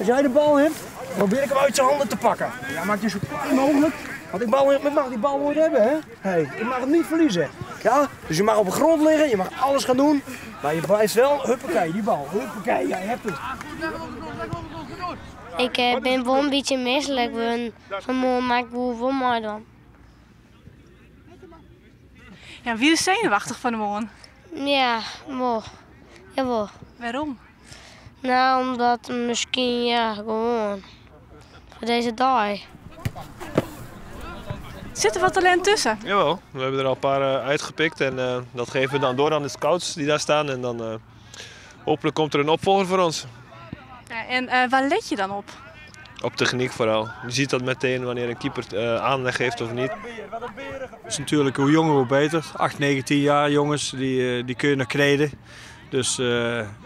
As jij de bal hebt, probeer ik hem uit zijn handen te pakken. Ja, maak je zo klein mogelijk. Want ik, bal, ik mag die bal nooit hebben, hè? Hey, ik mag hem niet verliezen. Ja? Dus je mag op de grond liggen, je mag alles gaan doen. Maar je blijft wel, huppakee, die bal. Huppakee, jij hebt het. Ik eh, ben wel een beetje misselijk vanmorgen, maar ik wil wel mooi dan. Ja, wie is zenuwachtig van de morgen? Ja, wel. Jawel. Waarom? Nou, omdat misschien, ja, gewoon. Voor deze dag. Zit er wat talent tussen? Jawel, we hebben er al een paar eh, uitgepikt en eh, dat geven we dan door aan de scouts die daar staan. En dan eh, hopelijk komt er een opvolger voor ons. Ja, en waar let je dan op? Op techniek vooral. Je ziet dat meteen wanneer een keeper aanleg heeft of niet. Het is natuurlijk hoe jonger hoe beter. 8, 9, 10 jaar jongens, die, die kun je nog kneden. Dus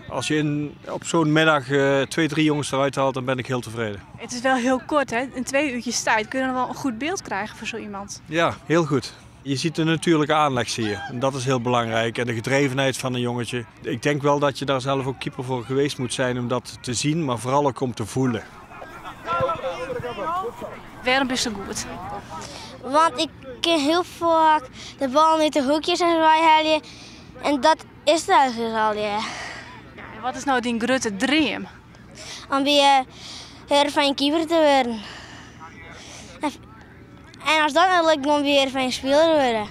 als je in, op zo'n middag twee, drie jongens eruit haalt, dan ben ik heel tevreden. Het is wel heel kort, hè? In twee uurtjes tijd kun je dan wel een goed beeld krijgen voor zo iemand. Ja, heel goed. Je ziet de natuurlijke aanleg, zie je. En dat is heel belangrijk. En de gedrevenheid van een jongetje. Ik denk wel dat je daar zelf ook keeper voor geweest moet zijn om dat te zien, maar vooral ook om te voelen. Waarom is het goed? Want ik kan heel vaak de bal uit de hoekjes en zo halen. En dat is het eigenlijk al, ja. Ja, en wat is nou die grote droom? Om bij uh, keeper te worden. En als dat nou lukt, dan weer van speler worden.